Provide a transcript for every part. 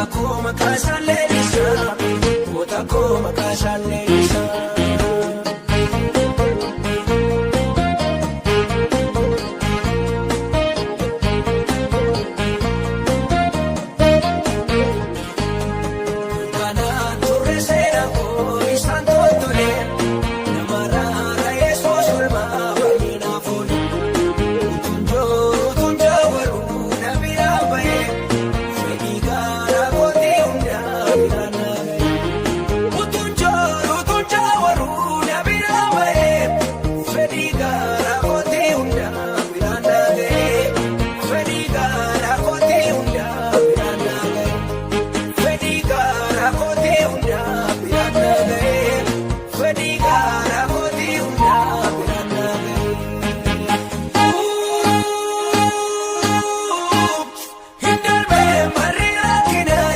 Waaqa koo maqaa isaan leellisaa, goota koo maqaa isaan leellisaa. Kanaan turre seera koo isaan toltole, nama raara Yesuus olmaa baay'inaaf oole. Utuun jooruutuun jaawaruu na biraa ba'ee, fedhii garaa kootii hundaa biraan na ga'e. Utuun jooruutuun jaawaruu na biraa ba'ee, fedhii garaa kootii hundaa biraan na ga'e. Fedhii garaa kootii hundaa biraan na ga'e. Fedhii garaa kootii hundaa biraan na ga'e. Fedhii garaa kootii hundaa biraan na ga'e. Hin darbee barri rakkinaa,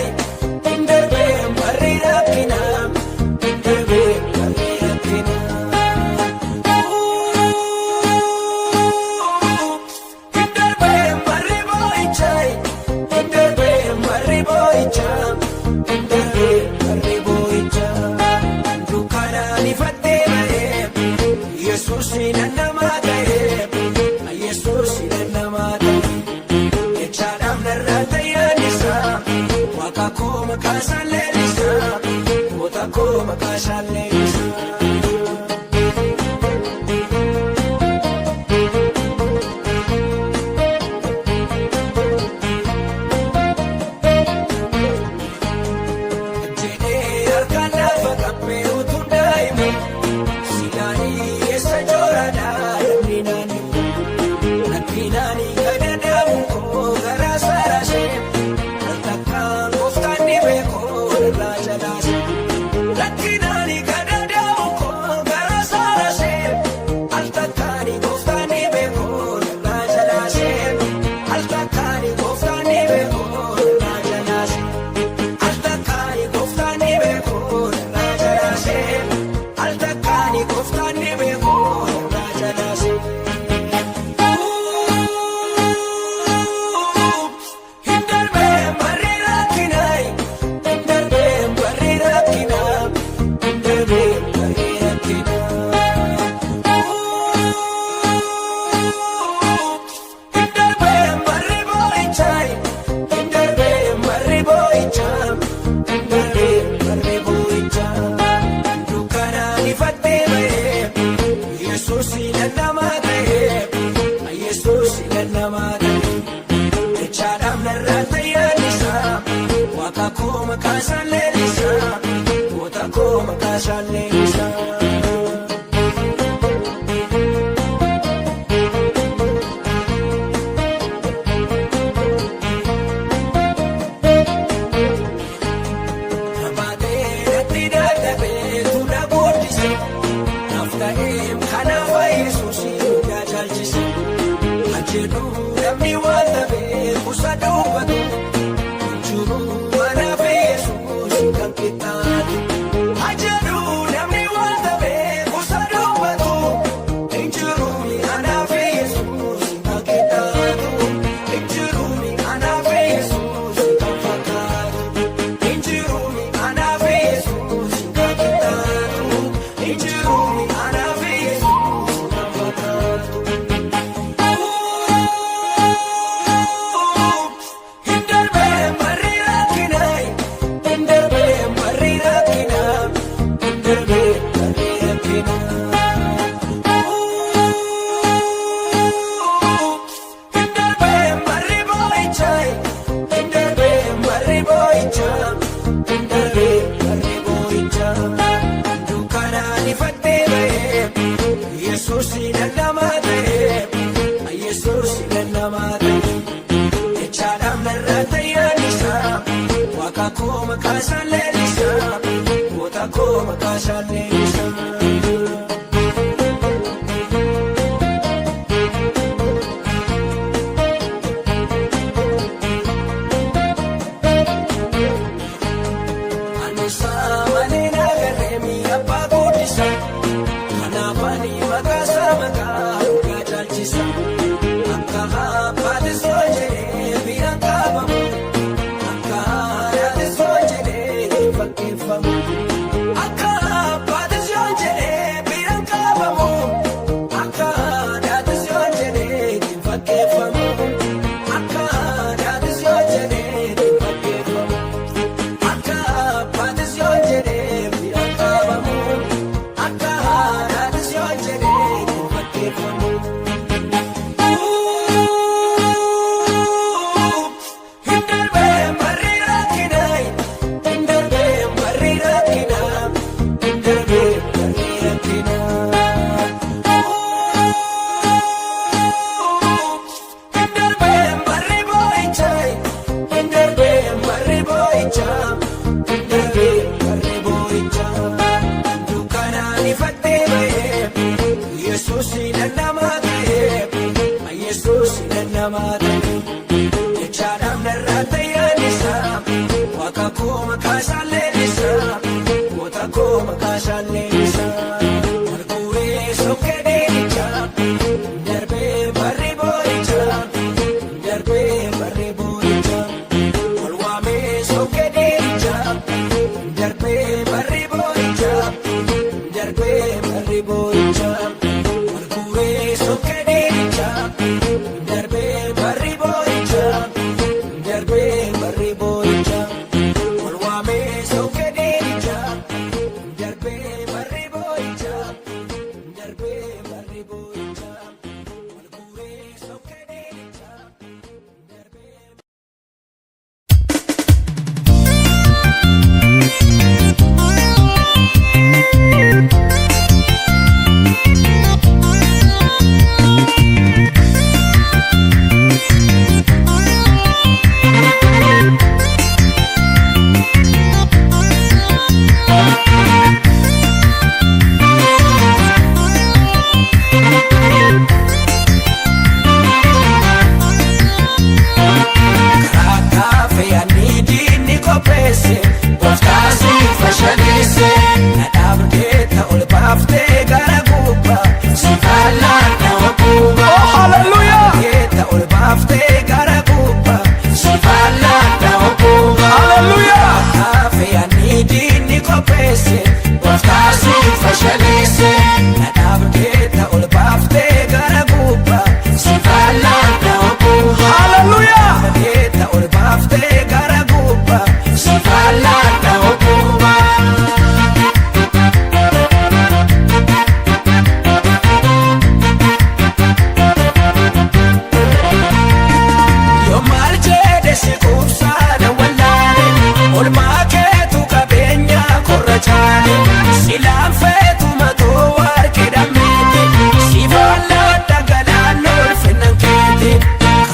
hin darbee barri rakkinaa, hin darbee barri rakkinaa. Hin darbee barri boo'ichaa, hin darbee barri boo'ichaa, hin darbee barri boo'ichaa. Dukkanaan ifattee ba'ee, Yesuus namaa ta'ee, Yesuus namaa ta'ee. Jechaadhaaf narraa tayyaan isaa, Waaqa koo maqaa isaan leellisaa, goota koo maqaa isaan leellisaa. Jedhee harkaan lafa qabbee utuu daa'imu, silaanii eessa jooraadhaa namni naannoo. Rakkinaanii gadadaamu koo garaa saraasee, al takkaan gooftaan ni beekoo irraa jalaase. Rakkinaanii gadadaamu koo garaa saraasee, al takkaan gooftaan ni beekoo irraa jalaase. Al takkaan gooftaan ni beekoo irraa jalaase. Al takkaan gooftaan ni beekoo irraa jalaase. Al takkaan gooftaan ni beekoo irraa jalaase. Hin darbee barri rakkinaa, hin darbee barri rakkinaa, hin darbee barri rakkinaa. Hin darbee barri boo'ichaa, hin darbee barri boo'ichaa, hin darbee barri boo'ichaa. Dukkanaan ifattee ba'ee, Yesuus namaa ta'ee, Yesuus namaa ta'ee. Jechaadhaaf narraa tayyaan isaa, Waaqa koo maqaa isaan leellisaa, goota koo maqaa isaan leellisaa. Nabaatee natti dadhabee tuna guddise, naaf ta'ee kanaaf Yesuus hundaa caalchise. Ajjeetu namni waan ta'eef kuusa dubbatu, jiru manaaf Yesuus kan qixxaatu. Ajjeetu namni waan ta'eef kuusa dubbatu, jiru anaaf Yesuus kan qixxaatu. Jiru anaaf Yesuus kan fakkaatu. Injiru anaaf Yesuus kan qixxaatu. Injiru anaaf Yesuus kan fakkaatu. Hin darbee barri rakkinaa, hin darbee barri rakkinaa, hin darbee barri rakkinaa. Hin darbee barri boo'ichaa, hin darbee barri boo'ichaa, hin darbee barri boo'ichaa. Dukkanaan ifattee ba'ee, Yesuus namaa ta'ee, Yesuus namaa ta'ee. Jechaadhaaf narraa tayyaan isaa, Waaqa koo maqaa isaan leellisaa, goota koo maqaa isaan leellisaa. Annisaa malee nagarree mi'a abbaa guddisa. Kanaaf ani maqaa isaa maqaa dhugaa caalchisa. Akka abbaatti soo jedhee biraan qabamu. Akka haadhaatti Darbee barri boo'icha ol waamee sokkee deericha. Darbee barri boo'icha darbee barri boo'icha ol guuree sokkee deericha. Karaa fe'anii diinni qopheesse gooftaasi fashaleesse na dhaabdee ta'ol baaftee gara gubbaa si faallaan nama gubbaa. Oh, hallelujah! Ta'ol baaftee gara gubbaa si faallaan nama gubbaa. Hallelujah! Karaa fe'anii diinni qopheesse gooftaasi fashaleesse na dhaabdee ta'ol baaftee gara gubbaa si faallaan nama gubbaa. Hallelujah! Keeta ol baaftee gara gubbaa si faallaan ta'uu gubbaa. Yoo maal jedhe si quubsaa na wallaale olmaa keetu qabeenya korra caale silaan feetu matoo warqee dhammeeti si faallaan dhagalaan ol keeti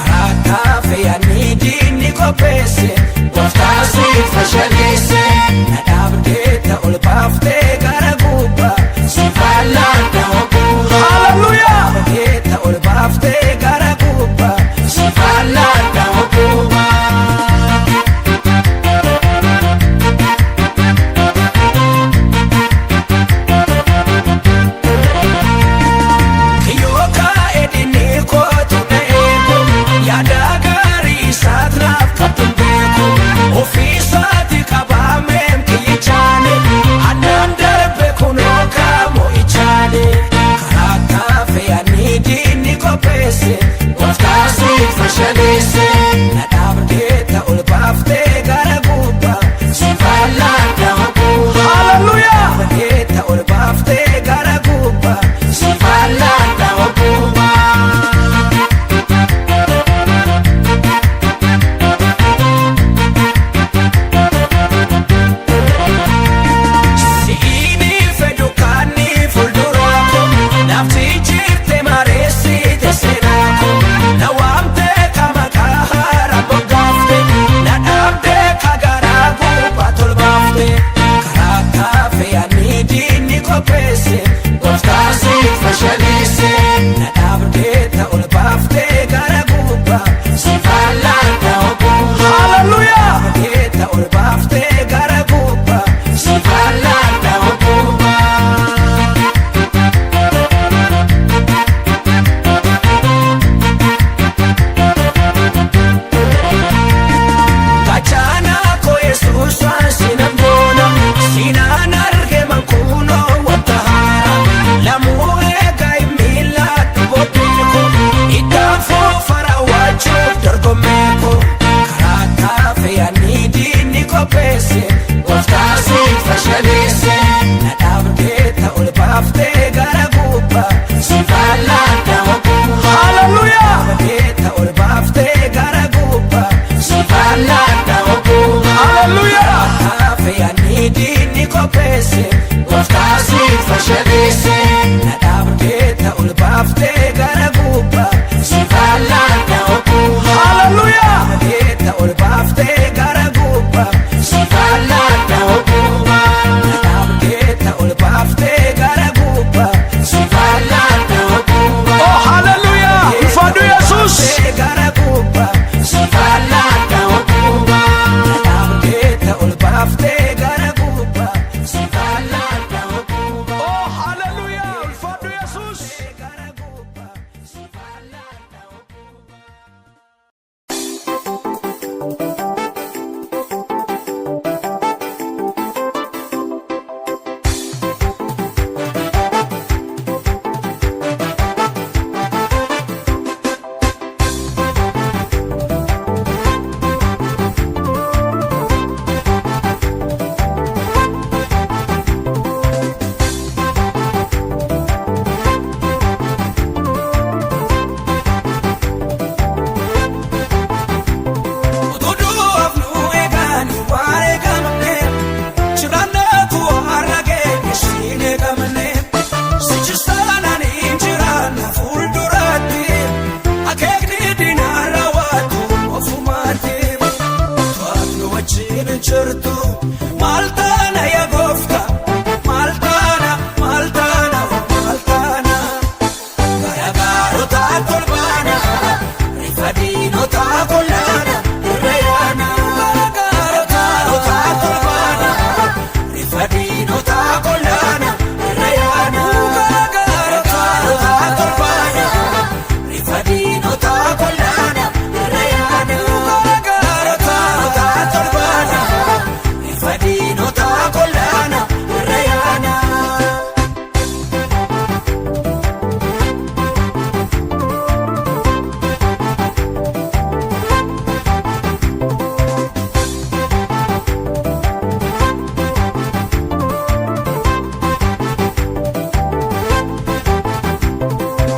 karaa taafee diinni qopheesse gooftaa si fashaleesse na dhaabdee ta'ol baaftee gara gubbaa si faallaan ta'uu gubbaa. Hallelujah! Keeta ol baaftee gara gubbaa si faallaan ta'uu gubbaa. Kiyyoo kaa'e dinni kootu na eegu yaada gaarii isaat naaf qabdu hin beeku ofiisaati qabaameem kiyyichaani annaan darbe kunoo kaamoo ichaani karaa taafee ani diinni qopheesse gooftaasi fashaleesse na dhaabdee ta'ol baaftee gara gubbaa si faallaan nama gubbaa. Hallelujah! Keeta ol baaftee gara gubbaa si faallaan ta'uu gubbaa. Si'ini fedhu kaanni fuuldura koo naafti jirte mareessite seenaa koo na waamte ka maqaa haaraa moggaafte na dhaabde ka garaa gubbaa tolbaafte karaa taafee ani diinni qopheesse gooftaasi fashaleesse na dhaabdee ta'ol baaftee gara gubbaa si faallaan ta'uu gubbaa. Hallelujah! Keeta ol baaftee gara gubbaa si faallaan ta'uu gubbaa. Gachaana koo Yesuusaan sinan boona sinaan arge mankuunoo wanta haara lamuu eegaa miila dhuboteeko ittaan foofara waachuuf dorgommeeko karaa taafee ani diinni qopheesse gooftaasi fashaleesse na dhaabdee ta'ol baaftee gara gubbaa si faallaan ta'uu gubbaa. Hallelujah! Keeta ol baaftee gara gubbaa si faallaan ta'uu gubbaa. Hallelujah! Taafee ani diinni qopheesse gooftaasi fashaleesse na dhaabdee ta'ol baaftee gara gubbaa si faallaan ta'uu gubbaa. Hallelujah! Keeta ol baaftee gara gubbaa si faallaan ta'uu gubbaa. Na dhaabdee ta'ol baaftee gara gubbaa si faallaan ta'uu gubbaa. Oh, hallelujah! Ulfaadhu Yesuus! Gara gubbaa si faallaan ta'uu gubbaa. Na dhaabdee ta'ol baaftee gara gubbaa si faallaan ta'uu gubbaa. Oh, hallelujah! Ulfaadhu Yesuus! Gara gubbaa. Jirtu maal taana yaa gooftaa, maal taana, maal taana, maal taana? Gara gaarotaa tolbaana, rifadiinotaa kollaana irra yaana. Gara gaarotaa tolbaana, rifadiinotaa kollaana irra yaana. Gara gaarotaa tolbaana, rifadiinotaa kollaana irra yaana. Gara gaarotaa tolbaana, rifadiinotaa kollaana irra yaana.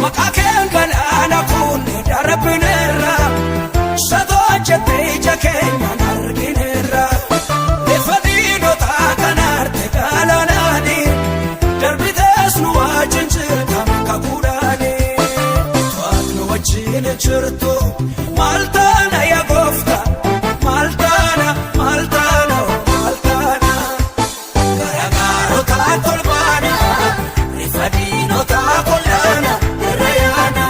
Maqaa keen galaana kunne darbineerra, satochette ija keenyaan argineerra. Ifa diinotaa kan arte galaanaani, darbitees nu wajjin jirta kakuudhaani. To'at nu wajjin jirtu maal taana yaa gooftaa, maal taana, maal taana, maal taana? Gara gaarotaa tolbaana, rifadiinotaa kollaana irra yaana.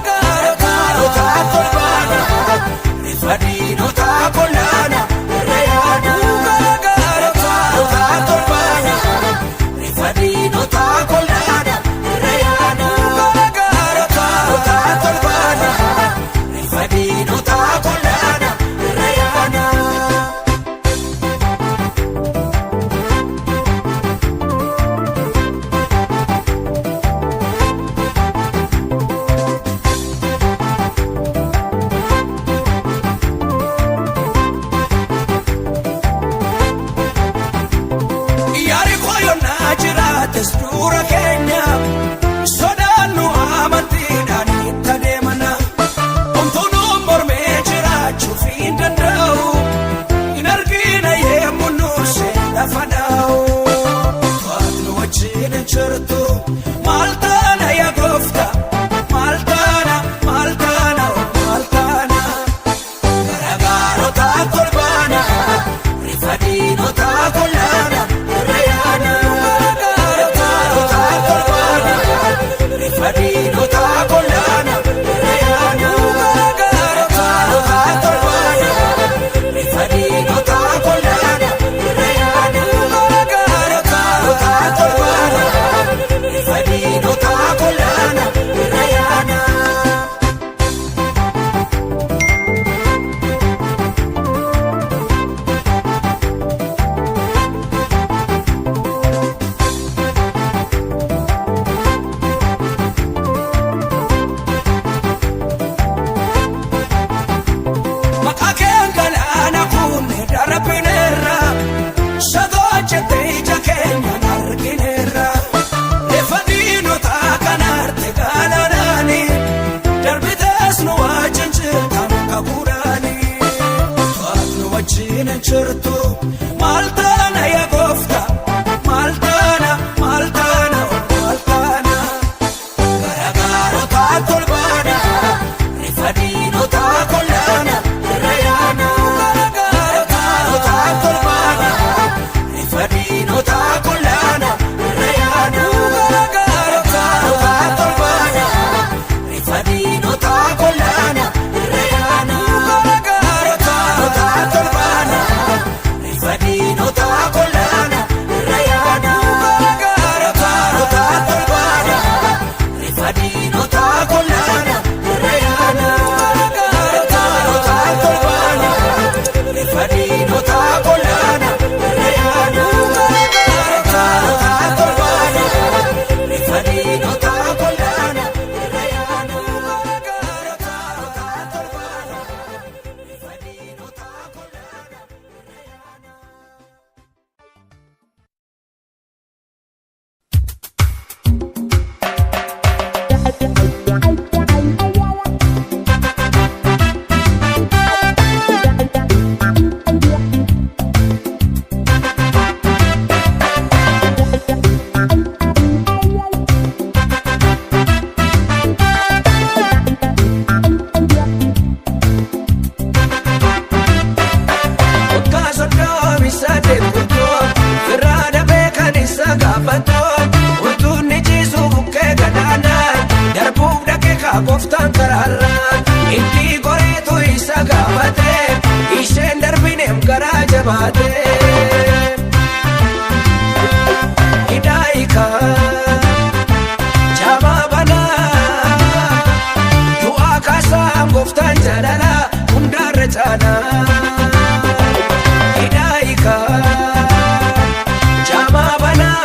Gara gaarotaa tolbaana, rifadiinotaa kollaana irra yaana. Gara gaarotaa tolbaana, rifadiinotaa kollaana irra yaana. Gara gaarotaa tolbaana, rifadiinotaa kollaana irra yaana. Yaarikoo yoonaa jiraates dura keenya, sodaannu amantiidhaan itti adeemana. Homtuun mormee jiraachuuf hin danda'u, hin argina yemmuu nuuse lafa dhaa'u. To'at nu wajjin jirtu maal taana yaa gooftaa, maal taana, maal taana, maal taana? Gara gaarotaa tolbaana, rifadiinotaa kollaana irra yaana. Gara gaarotaa tolbaana, rifadiinotaa kollaana irra yaana. Gara gaarotaa tolbaana, rifadiinotaa kollaana irra yaana. Gara gaarotaa tolbaana, rifadiinotaa kollaana irra yaana. Maqaa keen galaana kunne darbineerra, satochette ija keenyaan argineerra. Ifa diinotaa kan arte galaanaani, darbitees nu wajjin jirta kakuudhaani. To'at nu wajjin jirtu maal taana yaa gooftaa, maal taana, maal taana, maal taana? Gara gaarotaa tolbaana, rifadiinotaa kollaana irra yaana. Gara gaarotaa tolbaana, rifadiinotaa kollaana irra yaana. Gara gaarotaa tolbaana, rifadiinotaa kollaana irra yaana. Gara gaarotaa tolbaana, rifadiinotaa. dhaabbatu utuu inni ciisu bukkee gadaanaa darbuuf dhaqee kaa gooftaan karaarra itti goreetu isa gaafate isheen darbineem garaa jabaate. Hidaayikaa jaamaa banaa du'aa kaasaa gooftaan jaalala hundaarra caalaa. Hidaayikaa jaamaa banaa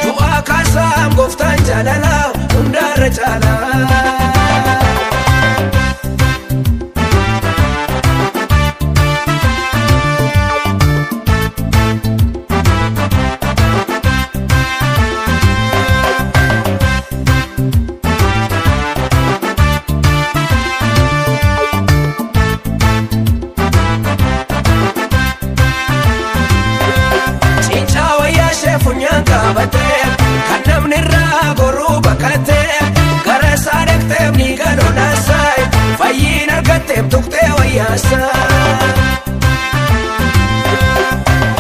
du'aa kaasaa gooftaan jaalala hundaarra caalaa. Cincaa wayyaa ishee funyaan qabatee kan namni irraa goruu baqatee gara isaa dhaqxeef ni galolaasaa fayyiin argatteef tuqxee wayyaasaa.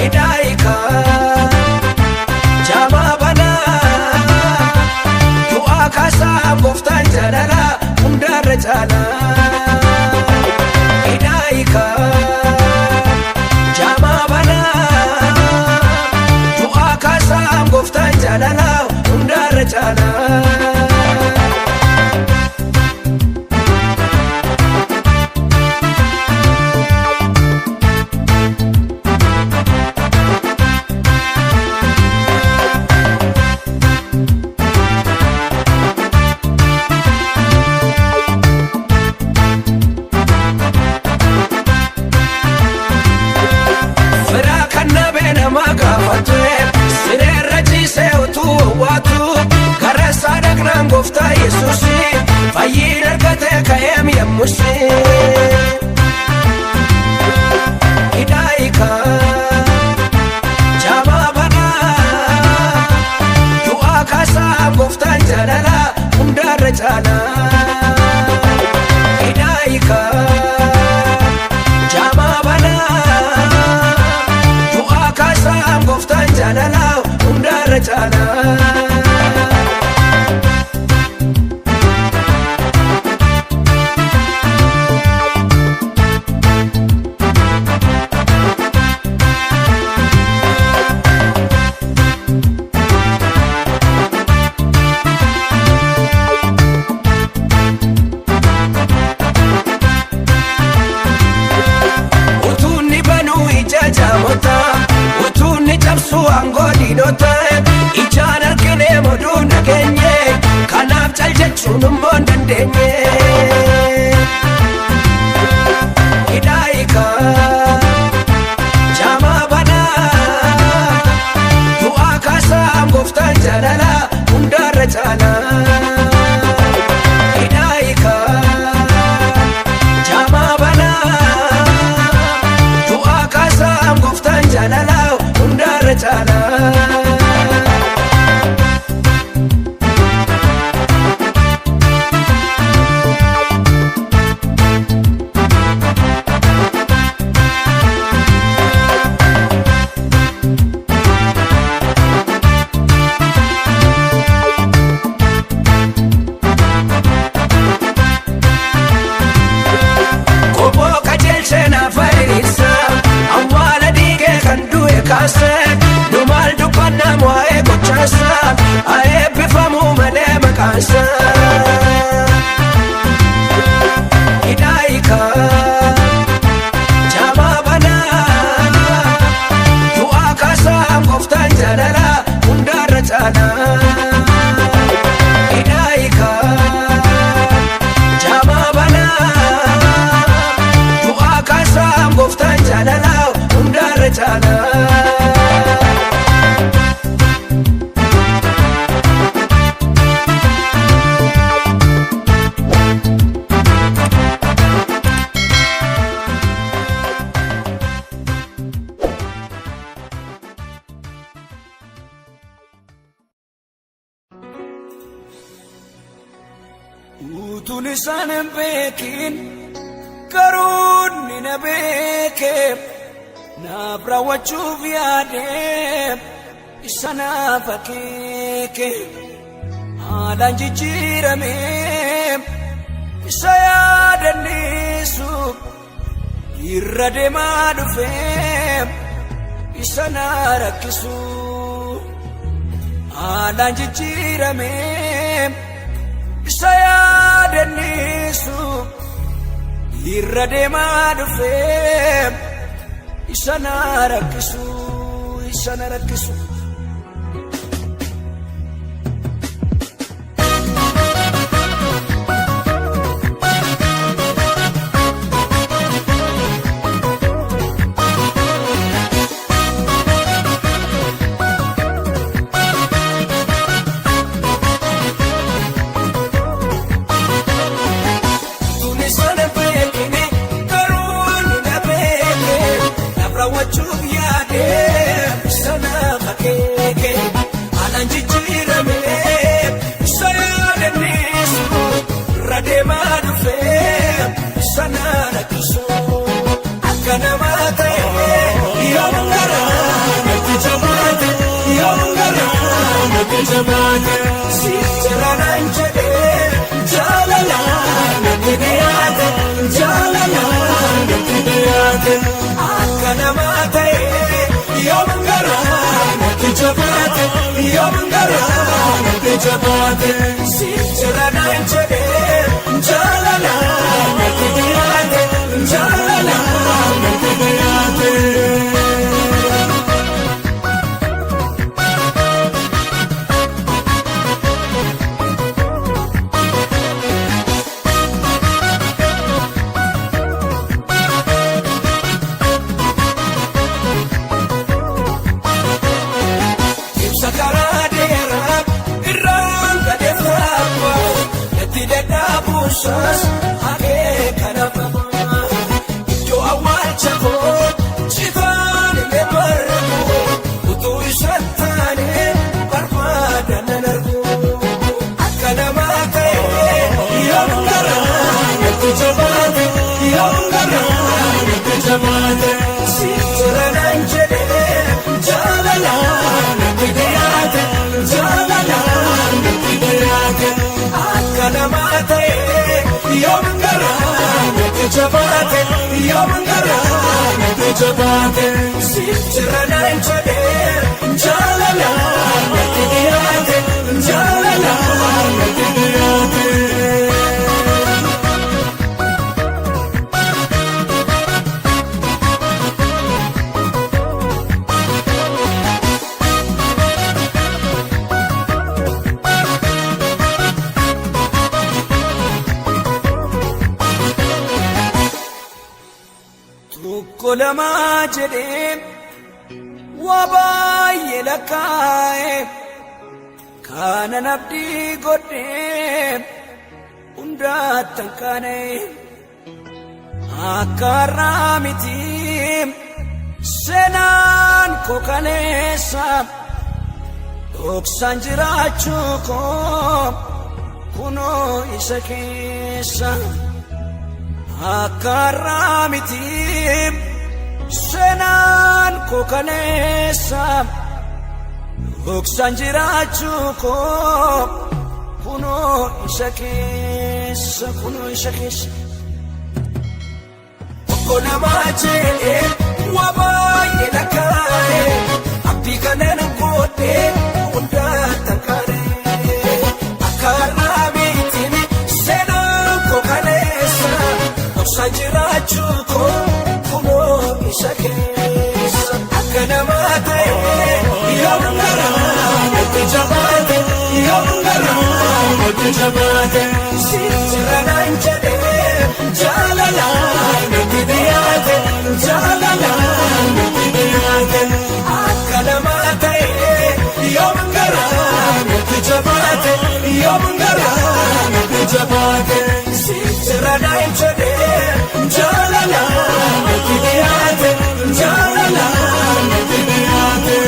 Hidaayikaa jaamaa banaa du'aa kaasaa gooftaan jaalala hundaarra caalaa. Hidaayikaa jaamaa banaa du'aa kaasaa gooftaan jaalala hundaarra caalaa. Firaa kan nabee nama gaafate sireerra ciisee utuu owwaatu gara isaa dhaqnaan gooftaa Yesuusi fayyiin argate ka'eem yemmusi. Hidaayikaa jaamaa banaa du'aa kaasaa gooftaan jaalala hundaarra caalaa. Hidaayikaa jaamaa banaa du'aa kaasaa gooftaan jaalala hundaarra caalaa. Utuu inni banuu ija jaamota utuu inni cabsu aangoo diinota ijaan arginee moduu nageenye kanaaf cal jechuun immoo hin dandeenye. Hidaayikaa jaamaa banaa du'aa kaasaa gooftaan jaalala hundaarra caalaa. Hidaayikaa jaamaa banaa du'aa kaasaa gooftaan jaalala hundaarra caalaa. Kophoo qajeelchee naaf hiriirsa awwaala dhiigee kan du'e kaase nu maal dubbannaa waa'ee gochaasa haa eebbifamuu malee maqaansa. Hidaayikaa jaamaa banaa du'aa kaasaa gooftaan jaalala hundaarra caalaa. Hidaayikaa jaamaa banaa du'aa kaasaa gooftaan jaalala hundaarra caalaa. Utuun isaan hin beekin garuu inni na beeke naaf raawwachuuf yaade Isa naaf akeeke haalaan jijjiirame isa yaadannisu irra deemaa dhufe isa na rakkisu haalaan jijjiirame isa yaadannisu irra deemaa dhufe isa na rakkisu isa na rakkisu. Tuni sana beekne garuu ni na beekne naaf raawwachuuf yaade sana fakeeke alaan jijjiirame isa yaadannisu irra deemaa dhufe sana rakkisu akka namaa ta'e yoom garaa natti jabaate yoom garaa natti jabaate si jiraanaan jedhee jaalala natti dhiyaate jaalala natti dhiyaate akka namaa ta'e yoom garaa natti jabaate yoom garaa natti jabaate si jiraanaan jedhee jaalala natti dhiyaate jaalala natti dhiyaate. Ibsa karaa dheeraa irraan gadeeffama natti dadhabuusas akeeka nafa iddoo awwaalcha koo citaan illee bargu utuu isa taane barbaada nan argu akka namaa ta'e yoom garaa natti jabaate yoom garaa natti jabaate si jira naan jedhee jaalala natti dhiyaate jaalala natti dhiyaate akka namaa ta'e yoom garaa natti jabaate yoom garaa natti jabaate si jira naan jedhee jaalala natti dhiyaate jaalala natti dhiyaate. Tokko lama jedhee waa baay'ee lakkaa'e kanan abdii godhee hundaattan kaane akka har'aa miti seenaan koo kaleessa dhoksaan jiraachuu koo kunoo isa keessa. Akka har'aa miti seenaan koo kaleessa dhoksaan jiraachuu koo kunoo isa keessa kunoo isa keessa. Tokko namaa jedhee waa baay'ee lakkaa'e abdii kanan godhee hundaattan kaane akka har'aa miti seenaan koo kaleessa dhoksaan jiraachuu koo kunoo isa keessa akka namaa ta'e yoom garaa natti jabaate yoom garaa natti jabaate si jira naan jedhee jaalala natti dhiyaate jaalala natti dhiyaate akka namaa ta'e yoom garaa natti jabaate yoom garaa natti jabaate si jira naan jedhee jaalala natti dhiyaate jaalala natti dhiyaate.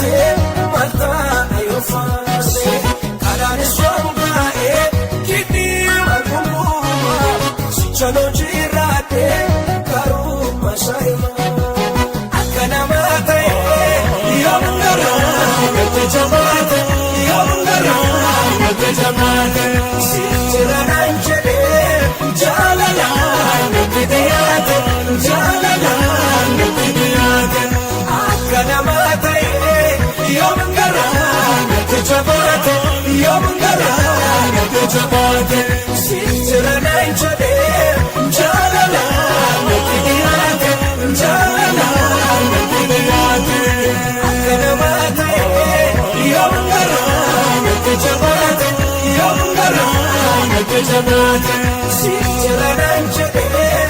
jiraate maal ta'a yoo faarse? Karaanis waan baay'ee giddii maalummaa sichaloo jiraate garuu masaayima. Akka namaa ta'e yoom garaa gadi jabaate, yoom garaa gadi jabaate, sijjira naan jedhee jaalalaan gadi dhiyaate, jaalalaan gadi dhiyaate. Akka namaa ta'e yoom garaa gadi jabaate, yoom garaa gadi jabaate, sijjira naan jedhee jaalalaan gadi dhiyaate, jaalalaan gadi dhiyaate. Akka namaa ta'e yoom garaa gadi jabaate, yoom garaa gadi jabaate, sijjira naan jedhee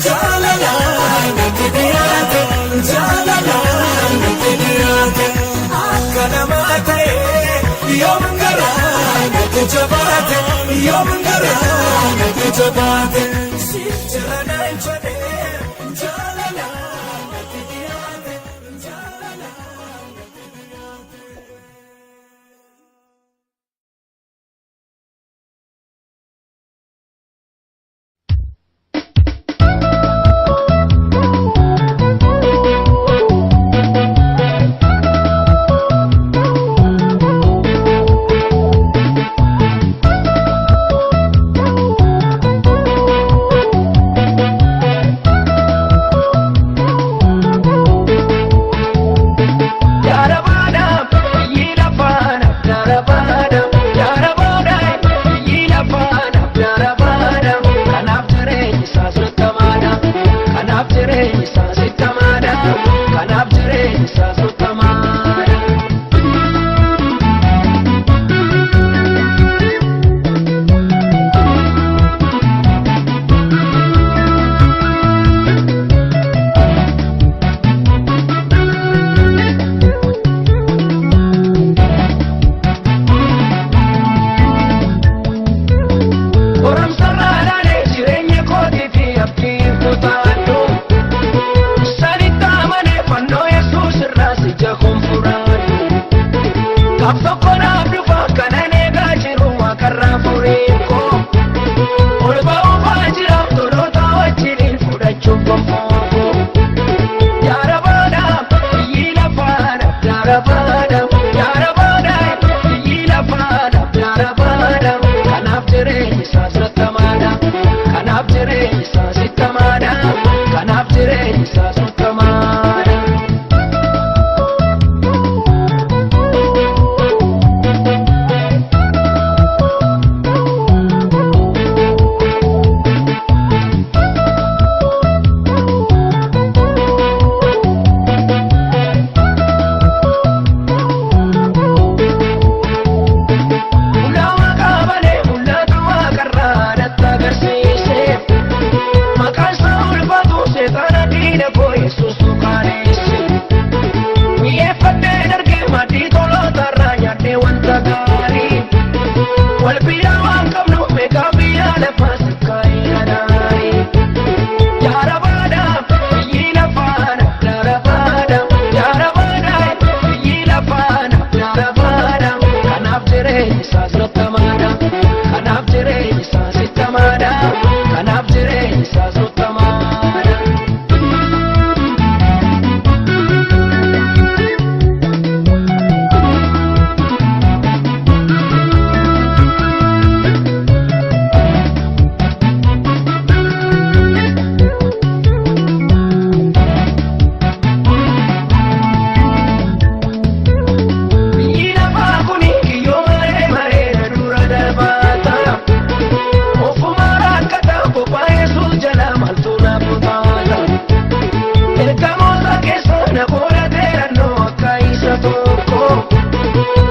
jaalalaan gadi dhiyaate, jaalalaan gadi dhiyaate. Akka namaa ta'e yoom garaa gadi jabaate, yoom garaa gadi jabaate, sijjira naan jedhee jaalalaan gadi dhiyaate, jaalalaan gadi dhiyaate.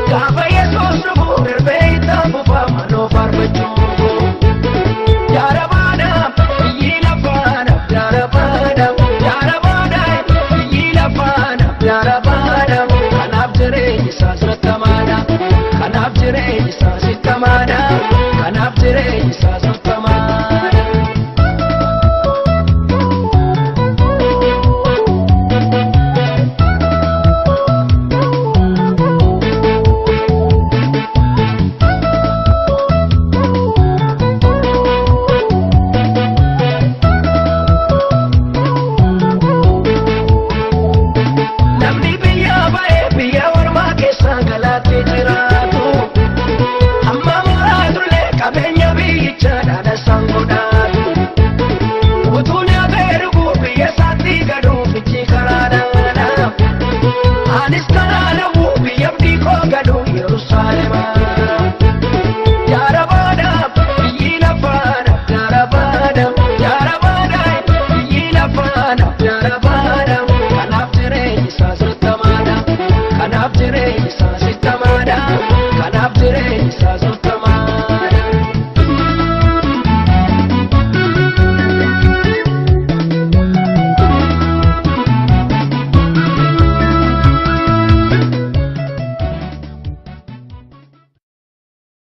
Gaafa Yesuus dhufu darbee.